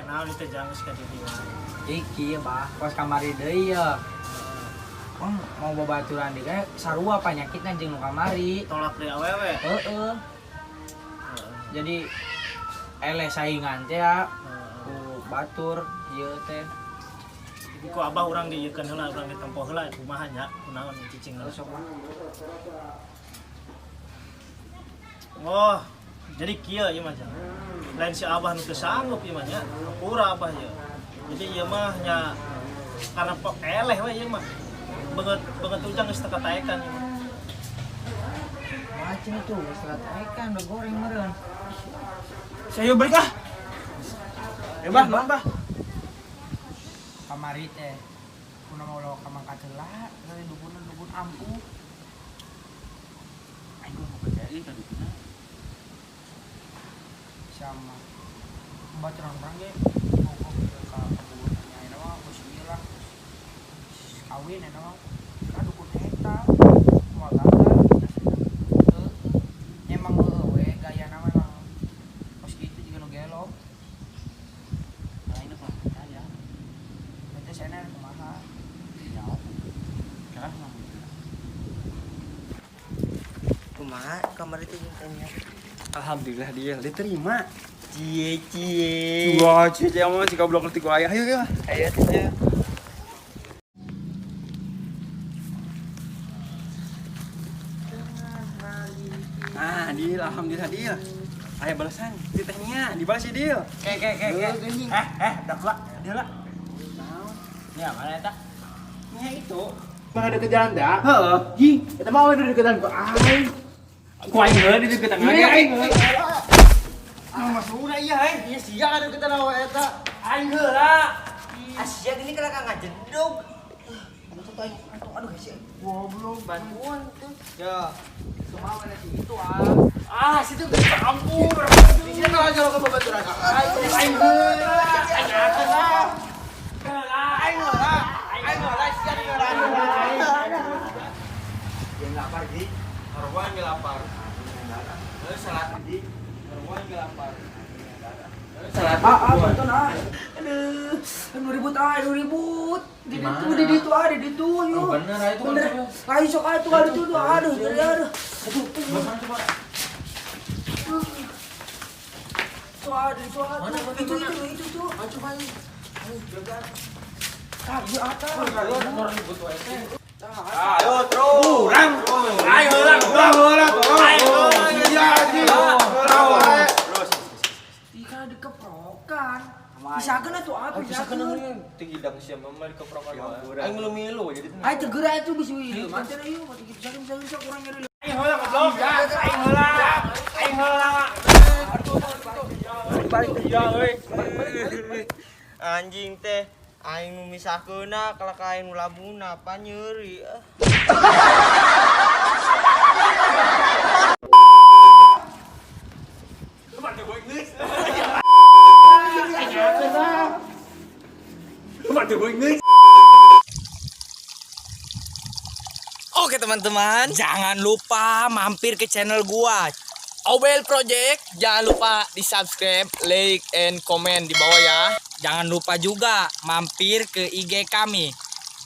Naon itu jang geus ka dieu wae. Iki bah, kos kamari deui ya. Mang mau babaturan deui kayak sarua panyakitna jeung nu kamari. Tolak deui awewe. Heeh. Jadi eleh saingan teh ya ku batur ieu teh. Jadi ku abah urang diieukeun heula, urang ditempo heula kumaha nya, kunaon cicing heula. Sok lah. Oh, jadi kieu ieu mah jang. Lain si abah nu teu sanggup ieu mah nya. Hampura abah ieu. Jadi ieu mah nya karena pok eleh we ieu mah. Beungeut beungeut ujang geus teu kataekan ieu mah. Macem itu geus kataekan udah goreng meureun. Saya balik ah. Ya bah, nuhun bah. Kamari teh kuna mau lawa ka mangkat heula, dari dukun dukun ampuh. Aing mau percaya ka dukuna. Sama baturan urang ge pokok ka kabubuhan nya ayeuna mah geus ieu lah. Kawin ayeuna mah ka dukun eta moal gagal. Heuh. Emang heueuh we gayana memang kos kitu juga nu gelo. Nah, ini kurang percaya. Berarti sana kumaha? Ya, karena mah Kumaha kamar itu jeung tanya. Alhamdulillah dia diterima. Cie cie. Wah, cie cie mah si goblok ngerti gua. Ayo ayo. Ayo ayo. Nah, deal, alhamdulillah deal. Ayo balasan, si tehnya dibalas sih deal. Ke ke ke ke. Dak lah, dia lah. Ya, mana eta? Nya itu. Mana deket jalan dah? Heeh. Jing, eta mah awewe deketan ku aing. Ku aing heula di deketan Iya, aing. Ah, masukna iya aing. Iya sia ada deketan awewe eta. Aing heula. Asia gini kalau kang ngajedog. Aduh, aduh, sia. Goblok, bantuan tuh. Ya. Semua mana sih itu ah. Ah, situ geus ampun. Sia tah aja ke babaturan. Aing heula. Aing akan lah. Aing heula. Aing heula sia heula. Yang lapar, Ji. Haruan ge lapar. Terus salat, Ji. Haruan ge lapar. Terus salat. Ah, bantuan ah. Aduh, aduh ribut ah, aduh ribut. Di ditu, di ditu ah, di ditu ayo. Oh, bener, ah, itu kan Bener. Ayo sok ah, itu aduh tuh, aduh, aduh, aduh. Aduh, Coba coba. tuh aduh, tuh aduh. Itu itu itu tuh. Ah, coba ini. Ayo, jaga. Tah, ieu ata. Ribut wae teh. Ayo terus. Urang. Ayo heula, Urang heula tolong. Aing heula. Sia anjing. Urang wae. Terus. Ih, dikeprokan. Pisakeun atuh ah, pisakeun. Teu hidang sia mah dikeprokan wae. Aing milu-milu jadi. Ayo tegera atuh bisa ieu. Mantan ieu, mati pisakeun pisakeun sok urang nyeri. Aing heula goblok. Aing heula. Aing heula. Balik. Iya euy. Anjing teh aing nu misahkeunna kalak aing nu labuna apa nyeri. Oke teman-teman, jangan lupa mampir ke channel gua Obel Project. Jangan lupa di subscribe, like, and comment di bawah ya. Jangan lupa juga mampir ke IG kami.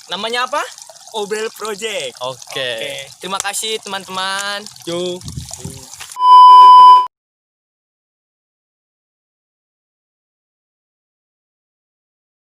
Namanya apa? Obel Project. Oke. Terima kasih teman-teman. Yo.